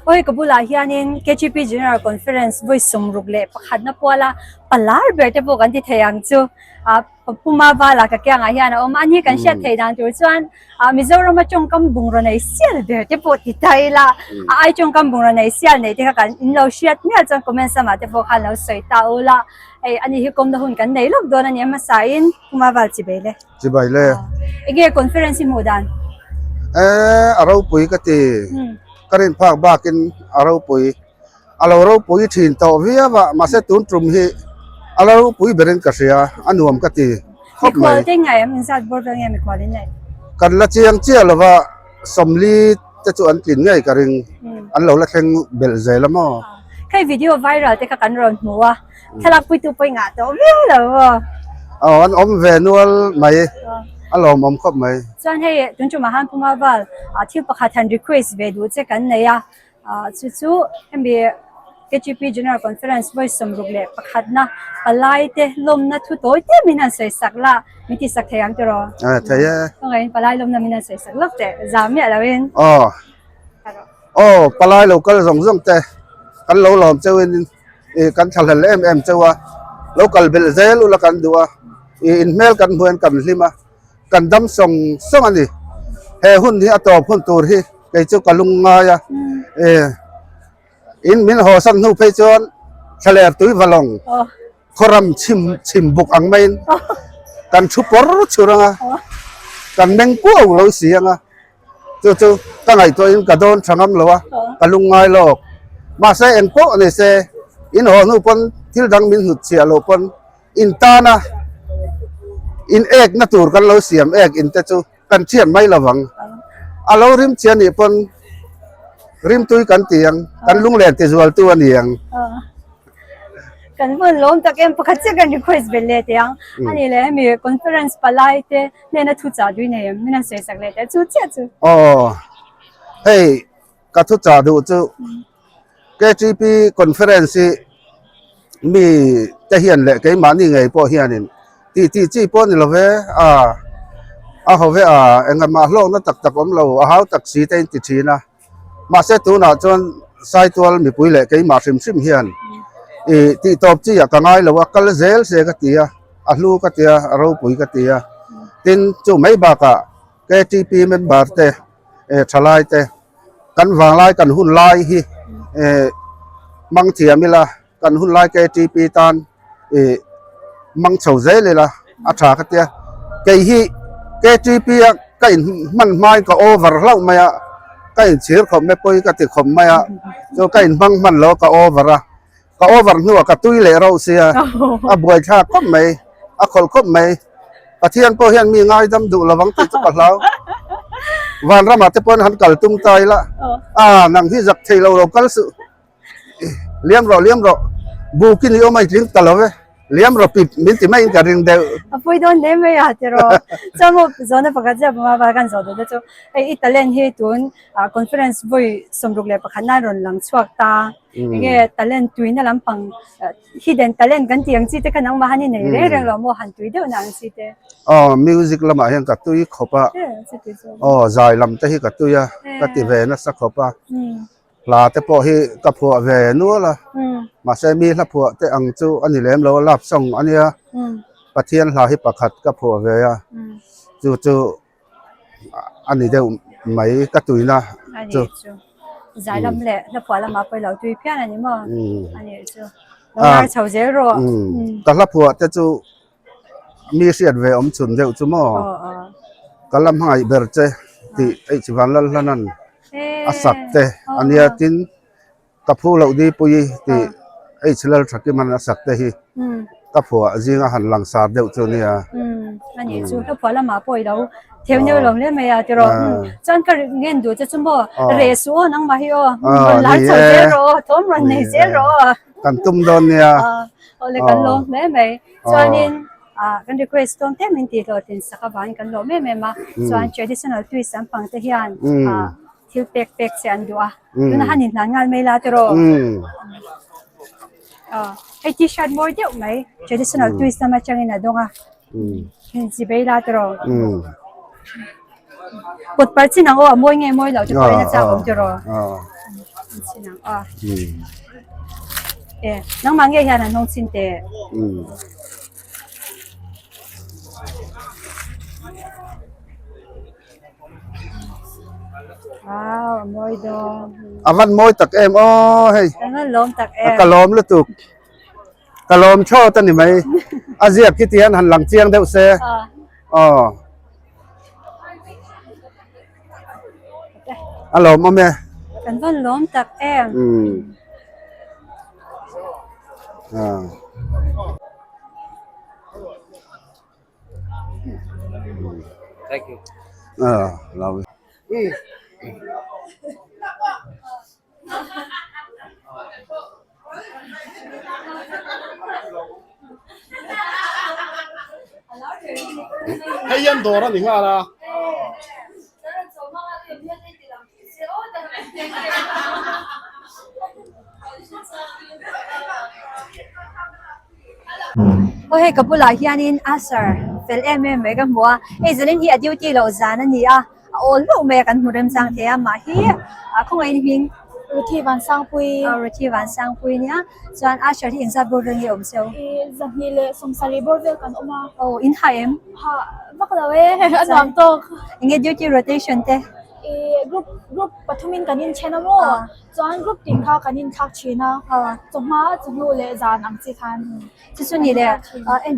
Aw hei ka bulah hianin KGP General Conference vawi 61na puala palar ber te pawh kan ti thei ang chu. Ah Puma vala ka kiangah hian a awm a, ani kan hriat theih dan tur chuan ah Mizorama tawngkam bungraw nei sial ber te pawh ti ta ila, a ai tawngkam bungraw nei sial nei te kha kan in lo hriat mial chuan comments lamah te pawh khan lo sawi ta ula, hei ani hi kawmna hun kan nei lawk dawn a ni a hmasa in Puma val chibai le. Chibai le. Enge conference hi hmuh dan? Eh a ropui ka ti, ka rin phak bakin a ropui. A lo ropui thin tawh viau a, mahse tun tum hi a lo ropui berin ka hria, a nuam ka ti khawp mai. Mikhual te ngai em inzat bawr vel nge mikhual in nei? Kan la chiang chiah lo va, Sawmli te chu an tlin ngei ka ring, an lo la thleng belh zel a maw? Hei video viral te kha kan rawn hmu a, thlalak puitu pawh i ngah tawh viau lo maw? Aw an awm ve nual mai, a lawmawm khawp mai. Chuan hei tun tumah khan Puma Val thil pakhat han request ve duh che kan nei a, Chu chu hemi KGP General Conference vawi 61na palai te lawmna thu tawi te min han sawi sak la, min ti sak thei ang tiraw? A thei e. Kawngaihin palai lawmna min han sawi sak lawk teh, zam miah loin. Aw, aw palai lo kal zawng zawng te kan lo lawm cheuhin kan thlahlel em em cheu a, lo kal belh zel ula kan duh a, ih inhmel kan hmuhin kan hlim a. Kan dam sawng sawng a ni. He hun hi a tawp hun tur hi kei chu ka lung ngai a. In min haw san hnu phei chuan thlaler tui va lawng khawram chhim chhim buk ang maiin kan thu pawr chhur ang a, kan meng kuau lo si ang a. Chu chu ka ngaihtuahin ka dawn tha ngam lo a, ka lung ngai lawk. Mahse eng pawh ni se in haw hnu pawn thil dang min hnut chhiah loh pawn In tana in ekna tur kan lo siam ek in te chu kan thian mai lo vang. A lo rim chian nih pawn rimtui kan ti ang, kan lunglen ti zualtu a ni ang. Kan hmun lawm tak em pakhat chiah kan request belh leh teh ang. A nih leh hemi conference palai te hnena thu chah duh i nei em? Min han sawi sak leh teh chu chiah chu. Aw hei ka thu chah duh chu KTP conference hi mi te hian leh keimahni ngei pawh hianin tih tih chi pawh a ni lo ve a, a ho ve a engah hlawkna tak tak awm lo a hau tak si te in ti thin a mahse tunah chuan Saitual mipui leh keimah hrim hrim hian ih tih tawp chi ah ka ngai lo a kal zel se ka ti a a hlu ka ti a a ropui ka ti a tin chu mai bakah KTP member te eh thalai te. Kan vanglai kan hun lai hi eh hmang thiam ila kan hun lai KTP tan ih hmang chho zel ila a tha ka tia kei hi KTP a ka in hman hmain ka over hlauh mai a ka inchhir khawp mai pawi ka ti khawp mai a chu ka in hmang hman lo ka over a Ka over hnuah ka tui leh rauh sia, a buaithlak khawp mai, a khawlh khawp mai. Pathian pawh hian mi ngaidam duh lo ang tih chu ka hlau. Vanramah te pawhin han kal tum ta ila, a nang hi zak thei lo lo kal suh, liam rawh liam rawh, bukin i awm a i tling ta lo ve. Liam rawh pip min ti maiin ka ring deuh. A pui dawn hle mai a tiraw. Chuan maw zawhna pakhat chiah pawh hma kan zawh duh te chu hei i talent hi tun conference vawi 61 nan rawn lang chhuak ta. Enge talent tuina lampang hidden talent kan tih ang chi te kha nangmah han i nei reng reng lo maw han tui deuh na ang chi te. Aw music lamah hian ka tui khawp a. Aw zai lam te hi ka tui a ka ti ve nasa khawp a. Hla te pawh hi ka phuah ve nual a, mahse mi hla phuah te ang chu a ni lem lo a, love song a nia, Pathian hla hi pakhat ka phuah ve a, chu chu a ni deuh mai ka tuina chu. Zai lam leh hla phuah lamah pawh i lo tui phian a ni maw? A nih chu. Lo lar chho zel rawh. Ka hla phuah te chu Mi hriat ve awm chhun deuh chu maw? Ka la hmangaih ber che tih H Vanlalhlanan a sak te a nia tin ka phu loh Dipui tih H Lalthakiman a sak te hi ka phuah zinga han langsar deuh chu nia. A nih chu ka phuah lamah pawh i lo theu neu lo hle mai a tiraw chuan ka ngen duh che chu maw reh suh aw nangmah hi aw rawn lar chho zel rawh aw thawm rawn nei zel rawh aw. Kan tum dawn nia. Awle kan lawm hle mai. Chuanin kan request dawn te min tih hlawh tin sak avangin kan lawm em em a. Chuan traditional twist an pang te hian thil pek pek che an duh a. Tuna han inhlan nghal mai la tiraw. Hei t-shirt mawi deuh mai traditional twist lam atangin a dawng a. Inchi bei la tiraw. Kut par chin ang aw a mawi nge mawi loh te pawhin a chak awm tiraw. Chhin ang aw. E nangmah nge hian an hawng chhin teh. Wow, a mawi dawn. A van mawi tak em aw hei. Ka van lawm tak em. Ka lawm lutuk. Ka lawm thawt a ni mai. A ziak khi tihian han lang chiang deuh se. Aw. A lawm awm e. Kan van lawm tak em. Umm. Ah. Thank you. Ah, lawm. Hei hian dawr a ni nghal a. Aw hei ka bulah hianin Asher fel em em mai ka hmu a, hei zalin hi a duty loh zan a ni a. A awl hlauh mai a kan hmu remchang thei a mah hi ah khawngaih in hming Ruthi Vansangpui Ruthi Vansangpui nia chuan Asher hi engzat bawr vel nge awm seo Ih zahnih leh sawmsarih bawr vel kan awm a Aw in ha em Ha vak lo e a nuam tawk Enge duty rotation te Ih group group pathumin kan inthen a maw chuan group tin kha kan inthlak thin a chawhma chawhnu leh zan ang chi khan. Chu chu ni le,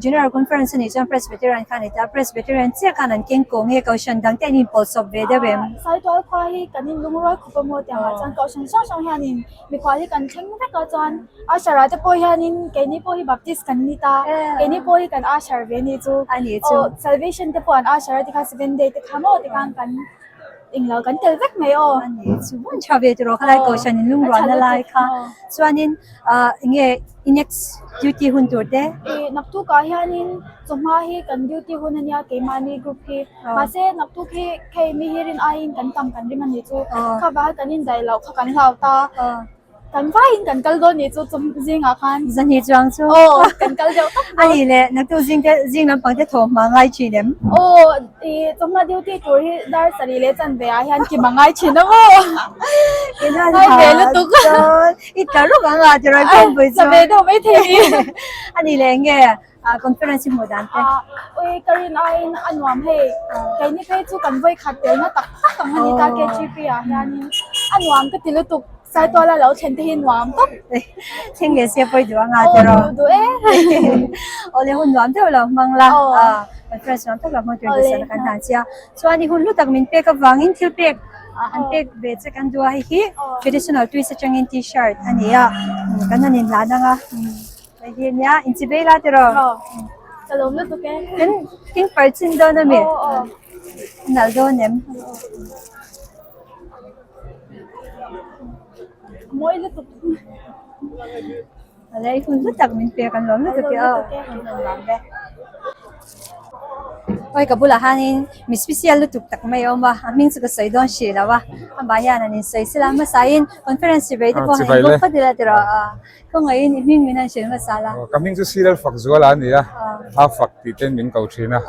General Conference a nih chuan Presbyterian kha a ni ta, Presbyterian chiah khan an keng ko nge Kohhran dang te an inpawlsawp ve deuh em? Saitual khua hi kan inlungrual khawp a maw tiangah chuan Kohhran hrang hrang hianin mikhual hi kan thleng vek a chuan Usher ah te pawh hianin keini pawh hi Baptist kan ni ta, keini pawh hi kan Usher ve ni chu, aw Salvation te pawh an Usher a tikhan Seventh Day te kha maw tikhan kan Englo kan tel vek mai aw. A ni chu hmun tha ve tiraw khalai kohhran in lungruahna lai kha chuanin ah enge i next duty hun tur te. Ih naktukah hianin chawhma hi kan duty hun ania keimahni group hi mahse naktuk hi hei mi hi rin aiin kan tam kan ring a nih chu kha vanga kan indaih loh kha kan hlau ta. Kan vaiin kan kal dawn nih chu chum zingah khan. Zahnih chuang chu. Aw, kan kal deuh tawp dawn. A nih leh, naktuk zing te zing lampang te thawh hma ngai thin em? Aw, i chawhma duty tur hi dar sarih leh chanve ah hian kim a ngai thin a maw? Ngai ve lutuk. I tla ruk ang a tirawi khawmpui chu. Tla ve deuh mai thei ni. A nih leh enge conference hi hmuh dan te? Ui, ka rin aiin a nuam hei. Keini phei chu kan vawi khat telna tak tak ang a ni ta KGP ah hianin a nuam ka ti lutuk. Saituala lo thlen te hi nuam tawp. Thleng leh sia pawi duh anga tiraw? Aw, duh duh e. Awle hun nuam deuh lo hmang la. Conference nuam tak lo hmang tur duhsakna kan hlan che a. Chuan i hun hlu tak min pek avangin thil pek han pek ve che kan duh a, hei hi traditional twist atangin t-shirt a ni a, kan han inhlan ang a. Hei hi nia inchi bei la tiraw? Aw, ka lawm lutuk e. Kan king par chin dawn a mi? Aw aw. Nalh dawn em? Mawi lutuk. A lei hun hlu tak min pek an lawm lutuk e aw. Oi ka bulah hianin mi special lutuk tak mai a awm a, a hming chu ka sawi dawn hrih lo a, amah hian an insawi sila hmasain conference chibai te pawh han inbawk phawt ila tiraw a. Khawngaihin i hming min han hrilh hmasa la. Ka hming chu Sir Fak Zuala a ni a, a fak tih ten min ko thin a.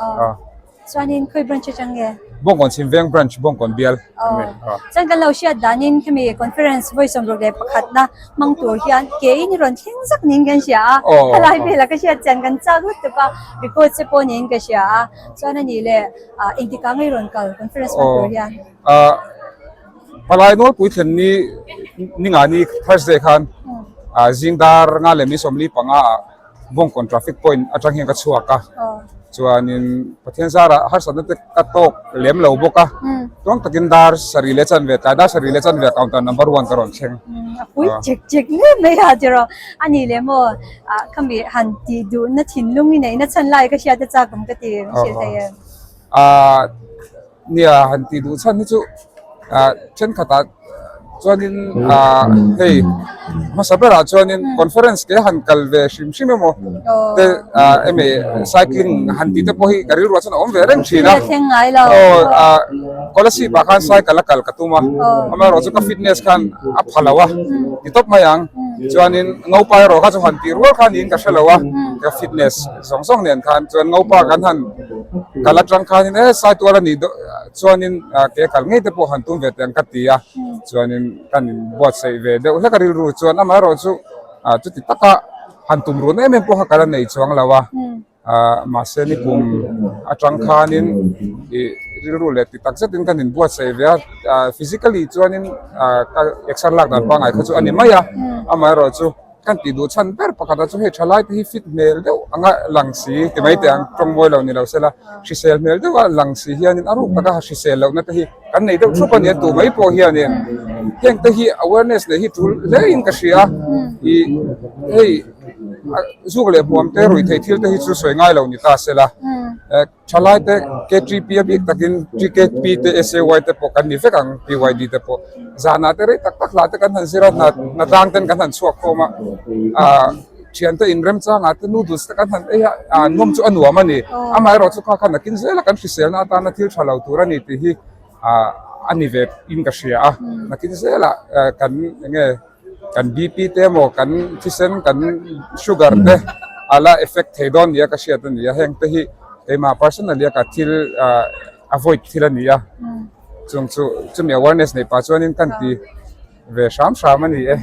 Chuanin khawi branch atang nge? Bawngkawn Chhimveng branch, Bawngkawn bial a ni. Chuan kan lo hriat danin hemi conference vawi 61na hmang tur hian ke in i rawn thleng zak niin kan hria a, khalai velah ka hriat chian kan chak lutuk a, report che pawh niin ka hria a, chuan a nih leh engtikah nge i rawn kal conference hmang tur hian? Palai Nawlpui thlen ni ni nga ni Thursday khan zing dar nga leh mi 45 ah Bawngkawn traffic point atang hian ka chhuak a chuanin Pathian zarah harsatna te ka tawk lem lo bawk a tawng takin dar sarih leh chanve tlai dar sarih leh chanve counter number one ka rawn thleng. A pui chek chek hle mai a tiraw a ni leh maw khami han tih duhna thinlung i neihna chhan lai ka hriat a chak awm ka ti hrilh thei em? Nia han tih duh chhan hi chu ah thenkhatah chuanin ah hei hmasa berah chuanin conference te han kal ve hrim hrim emaw te ah emaw cycling han tih te pawh hi ka rilruah chuan a awm ve reng thin a aw ah scholarship ah khan cycle a kal ka tum a amaherawhchu ka fitness khan a pha lo a ti tawp mai ang. Chuanin Ngopa erawh kha chu han tih rual kha niin ka hre lo a, ka fitness zawng zawng nen khan chuan Ngopa kan han kal atang khanin e Saitual a nih chuanin ke kal ngei te pawh han tum ve teh ang ka ti a, chuanin kan inbuatsaih ve deuh hlek a rilru chuan amaherawh chu chuti taka han tum run em em pawh kha ka la nei chuang lo a. Mahse ni kum atang khanin ih rilru leh ti tak zetin kan inbuatsaih ve a, physically chuanin ka exer lak dan pangngai kha chu a ni mai a, amaherawhchu kan tih duh chhan ber pakhatah chu hei thalai te hi fit hmel deuh anga lang si ti mai teh ang tawng mawi lo ni lo sela hrisel hmel deuha lang si hianin a ruk taka hrisel lohna te hi kan nei deuh thup a ni a tu mai pawh hianin heng te hi awareness neih hi tul hle in ka hria ih hei. Zuk leh hmuam te ruih theih thil te hi chu sawi ngai lo ni ta se la. Thalai te KTP a bik takin TKP te SAY te pawh kan ni vek ang PYD te pawh. Zanah te rei tak tak hlah te kan han zir a hna tlang ten kan han chhuak khawm a thian te inremchangah te noodles te kan han ei a nawm chu a nuam a ni. Amaherawh chu kha kha nakin zela kan hriselna atana thil tha lo tur a ni tih hi a ni ve in ka hria a. Nakin zelah kan eng nge. Kan BP te emaw kan thisen kan sugar te a la effect thei dawn nia ka hriat a ni a, heng te hi keimah personally a ka thil avoid thil a ni a, chung chu chumi awareness neih pah chuanin kan ti ve hram hram a ni e.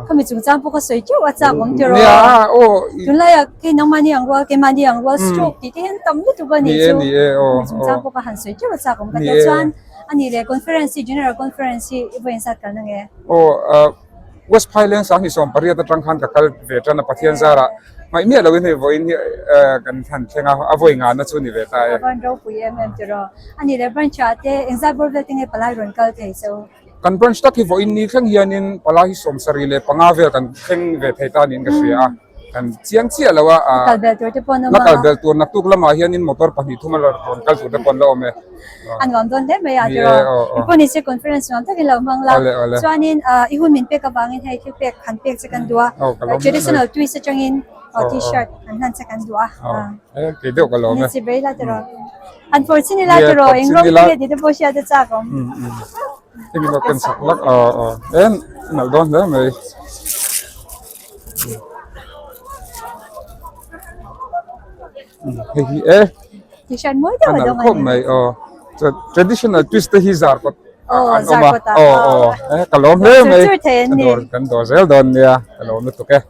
Khami chungchang pawh ka sawi teuh a chak awm tiraw? Nia aw. Tunlaiah kei nangmahni ang rual keimahni ang rual stroke tih te hian tam lutuk a nih chu. Ni e ni e aw. Khami chungchang pawh ka han sawi teuh a chak awm ka tia chuan a nih leh conference hi general conference hi i vawiin zat kalna nge? Aw West Phailen 2018 atang khan ka kal ve tan a Pathian zarah ngaih miah loin hei vawiin hi kan han thleng a, a vawi ngana chu ni ve ta e. A van ropui em em tiraw. A nih leh branch ah te engzat bawr vel te nge palai rawn kal thei cheu? Kan branch tak hi vawiin ni thleng hianin palai hi 75 vel kan thleng ve thei ta niin ka hria a. Kan chiang chiah lo a. La kal bel tur te pawh an awm a. La kal bel tur naktuk lamah hianin motor pahnih thum a rawn kal tur te pawh an la awm e. A nuam dawn hle mai a tiraw. Engpawh ni se conference nuam takin lo hmang la. Chuanin i hun min pek avangin hei thil pek han pek che kan duh a. Traditional twist atangin t-shirt han hlan che kan duh a. Kei deuh ka lawm e. Ni chi ber ila tiraw. Han phawrh chin ila tiraw eng rawng nge tih te pawh hriat a chak awm. Hemi lo ken sak lak aw aw en nalh dawn hle mai. Hei hi e T-shirt mawi deuh a dawng a ni. Mai aw. Chuan traditional twist te hi zar kawt an awm a. Aw aw. Ka lawm hle mai. Chur thei an ni. Kan dawr zel dawn nia. Ka lawm lutuk e.